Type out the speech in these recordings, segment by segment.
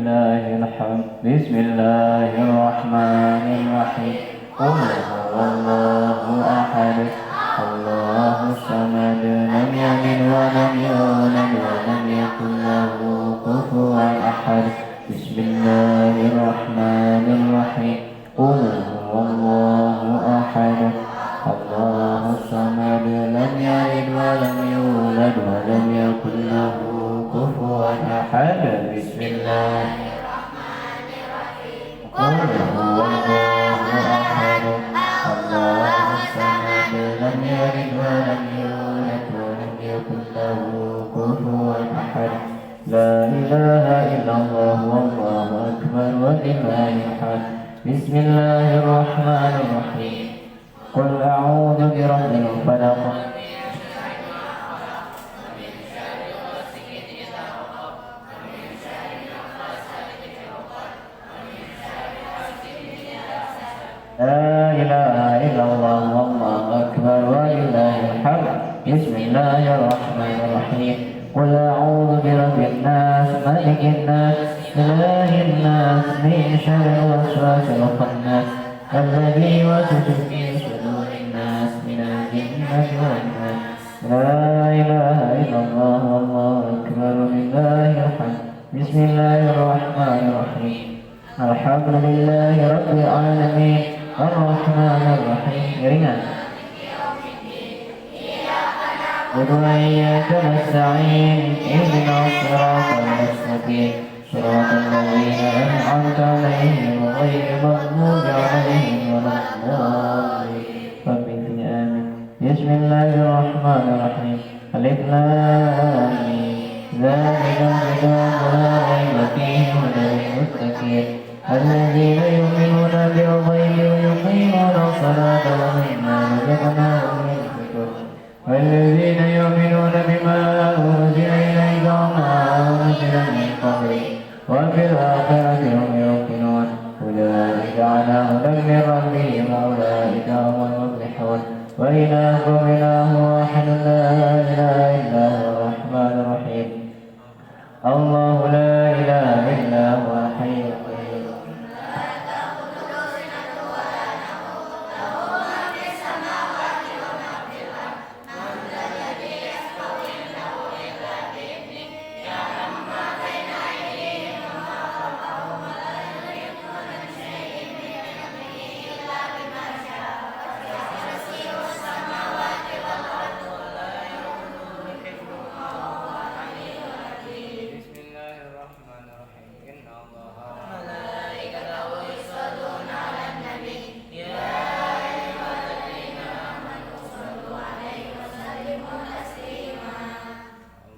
لله الحمد. بسم الله الرحمن الرحيم. قل هو الله أحد، الله الصمد، لم يلد ولم يولد ولم يكن له كفوا أحد. بسم الله الرحمن الرحيم. قل هو الله أحد، الله الصمد، لم يلد ولم يولد ولم يكن له كفوا أحد. بسم الله. قل هو الله أحد، الله الصمد، لم يلد ولم يولد ولم يكن له كفوا أحد. لا إله إلا الله والله أكبر ولله الحمد. بسم الله الرحمن الرحيم. قل أعوذ برب الفلق. لا إله إلا الله والله أكبر ولله الحمد. بسم الله الرحمن الرحيم. قل أعوذ برب الناس، ملك الناس، إله الناس، من شر الوسواس الخناس، الذي يوسوس في صدور الناس، من الجنة والناس. لا إله إلا الله والله أكبر ولله الحمد. بسم الله الرحمن الرحيم. الحمد لله رب العالمين، الرحمن الرحيم. Ringan. وإياك نستعين، اهدنا الصراط المستقيم، صراط الذين أنعمت عليهم غير المغضوب عليهم ولا الضالين. رب آمين. بسم الله الرحمن الرحيم. ألف لام ميم، ذلك الكتاب لا ريب فيه، هدى للمتقين، الذين يؤمنون بالغيب ويقيمون الصلاة ومما رزقناهم ينفقون، والذين يؤمنون بما أنزل إليك وما أنزل من قبلك وبالآخرة هم يوقنون، أولئك على هدى من ربهم وأولئك هم المفلحون. وإلهكم إله واحد، لا إله إلا هو الرحمن الرحيم. الله لا إله إلا هو الحي القيوم. بسم الله الرحمن الرحيم. إن الله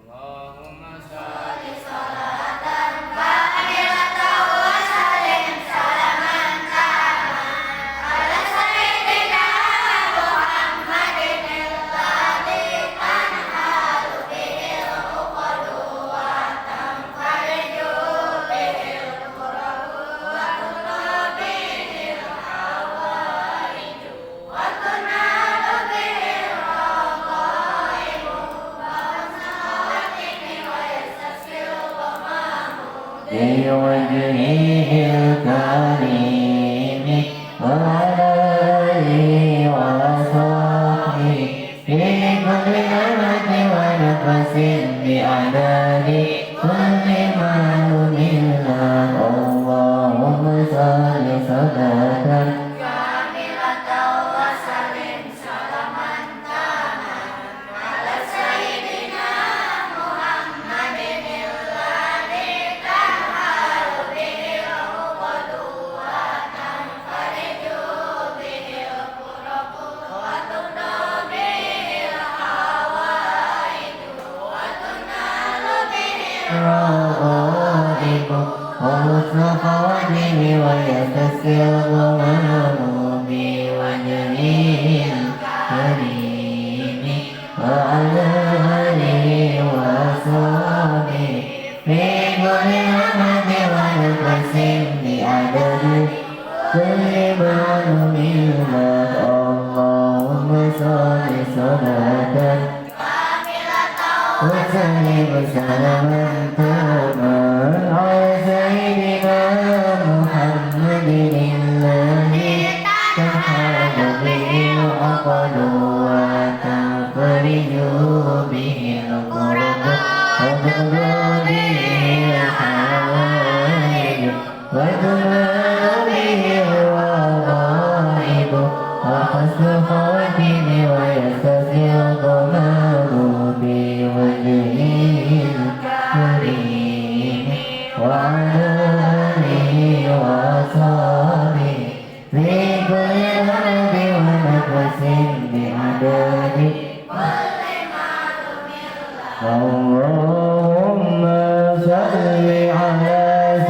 اللهم صل بوجهه الكريم وعلى آله وصحبه في كل لمحة ونفس بعدد كل معلوم له. اللهم صل صلاة كاملة وسلم سلاما تاما على سيدنا محمد الذي تنحل به العقد وتنفرج به الكرب وتقضى به الحوائج وتنال به الرغائب وحسن خواتم ويتسر الغمام بوجهه الكريم وعلى آله وأصحابه في كل لمحة ونفس بعدد كل معلوم له. اللهم صل صلاة كاملة وسلم سلاما تاما على سيدنا آله وأصحابه في كل غرب ونفس بعدد كل معلوم له. اللهم صل على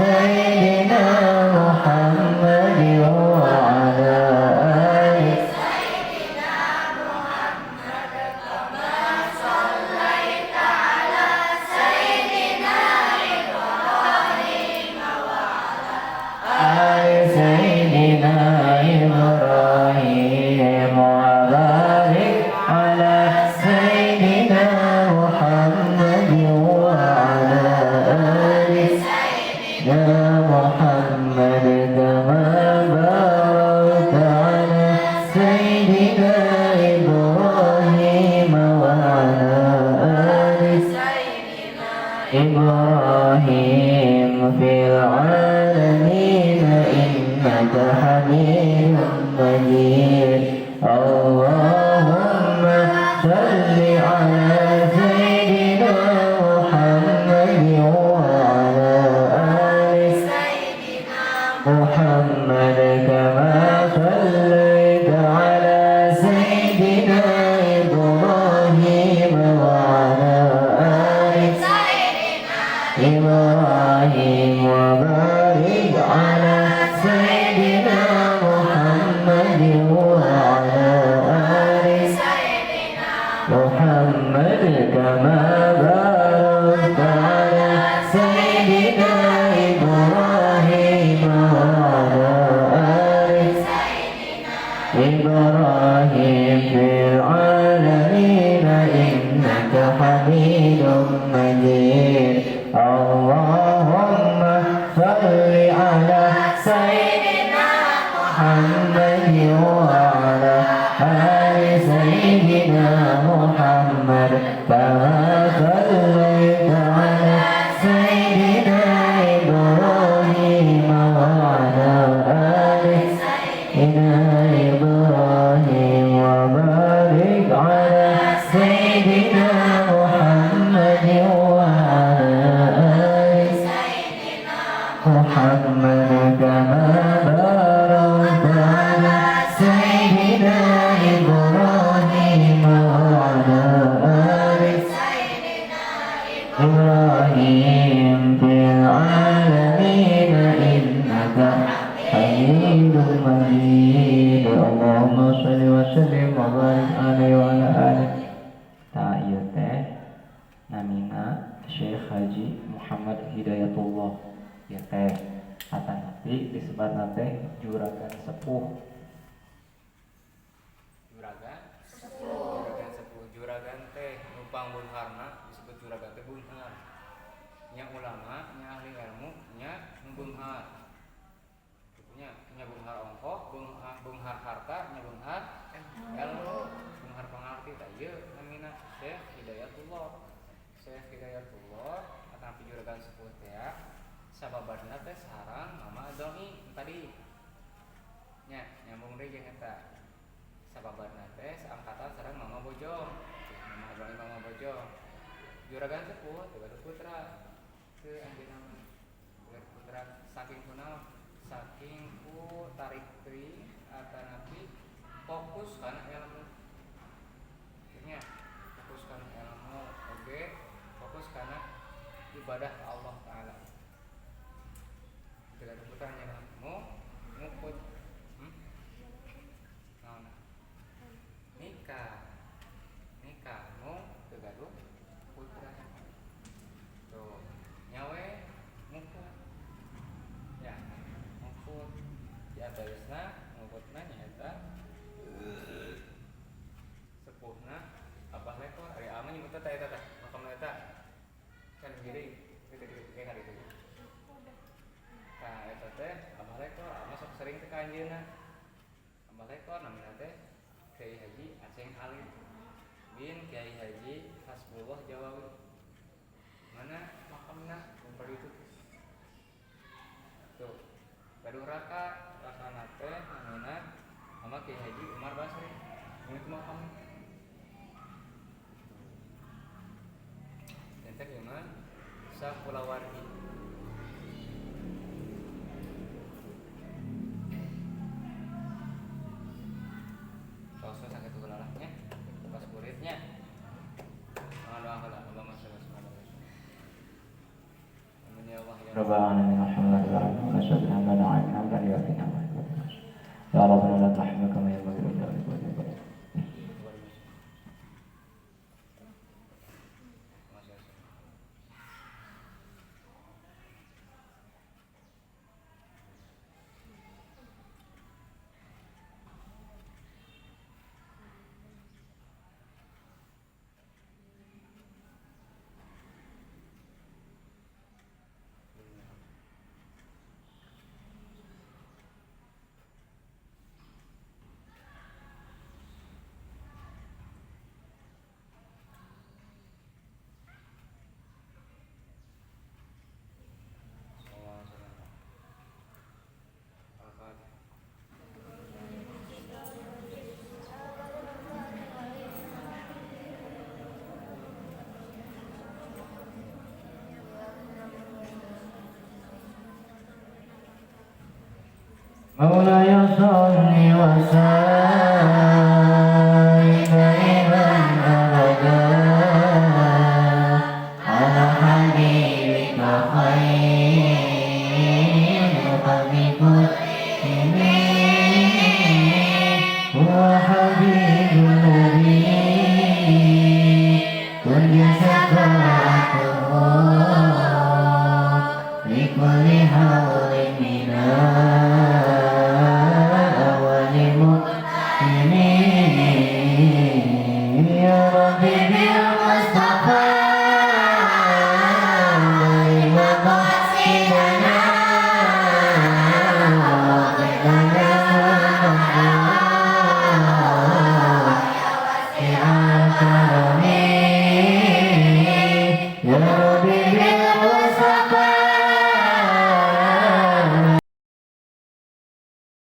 سيدنا محمد وعلى آل سيدنا محمد كما صليت على سيدنا إبراهيم وعلى آل سيدنا إبراهيم وبارك على سيدنا محمد وعلى آل سيدنا محمد كما باركت على سيدنا إبراهيم وعلى آل سيدنا إبراهيم في العالمين إنك حميد مجيد. اللهم صل على سيدنا محمد وعلى آل سيدنا محمد كما صليت على سيدنا إبراهيم وعلى آل سيدنا إبراهيم وبارك على سيدنا محمد وعلى آل سيدنا محمد كما باركت على سيدنا إبراهيم وعلى آل سيدنا إبراهيم في العالمين إنك حميد مجيد. اللهم صل على سيدنا محمد وعلى آل سيدنا محمد كما صليت على سيدنا إبراهيم وعلى آل سيدنا إبراهيم وبارك على سيدنا محمد وعلى آل سيدنا محمد كما باركت على سيدنا إبراهيم وعلى آل سيدنا إبراهيم في العالمين إنك حميد مجيد. اللهم صل وسلم وبارك عليه وعلى آله. Tah ieu teh namina Syekh Haji Muhammad Hidayatullah. Ieu teh atanapi disebatna teh juragan sepuh. Juragan sepuh, juragan sepuh, juragan teh numpang beungharna disebut juragan teh beunghar, nya ulama, nya ahli ilmu, nya nu beunghar kitu nya, nya beunghar ongkoh, beunghar, beunghar harta, nya beunghar ilmu, beunghar pangarti. Tah ieu namina Syekh Hidayatullah. Syekh Hidayatullah atanapi juragan sepuh teh sababadna teh sareng Mama Doi tadi nya, nyambung deui jeung eta sababadna teh seangkatan sareng Mama Bojong. Mama Doi, Mama Bojong juragan sepuh teu gaduh putra teu anjeunna mah teu gaduh putra saking kunaon, saking ku tarik teuing atanapi fokus kana ilmu nya, fokus kana ilmu oge fokus kana ibadah ka Allah Taala. Teu gaduh putra nya nu ngukut, Naon? Nikah, nikah nu teu gaduh putra tuh nyawe ngukut ya, ngukut di antawisna ngukutna nyaeta sepuhna Abah Lekor. Ari ama nyebutna teh eta teh makamna eta kan gini itu kayak kali itu. Tah eta teh Abah Lekor, ama sok sering teh ka anjeunna. Abah Lekor namina teh Kiai Haji Aceng Ali bin Kiai Haji Hasbullah Jawawi. Mana makamna kumpul itu tuh gaduh raka, rakana teh namina mama Kiai Haji Umar Basri. Ini itu makam dan teh ieu mah sakulawargi. رب العالمين الحمد لله رب العالمين يا ربنا لا تحرمك ما ينبغي لجلالك وجلالك. مولاي صل وسلم دائما أبدا على حبيبك خير الخلق كلهم.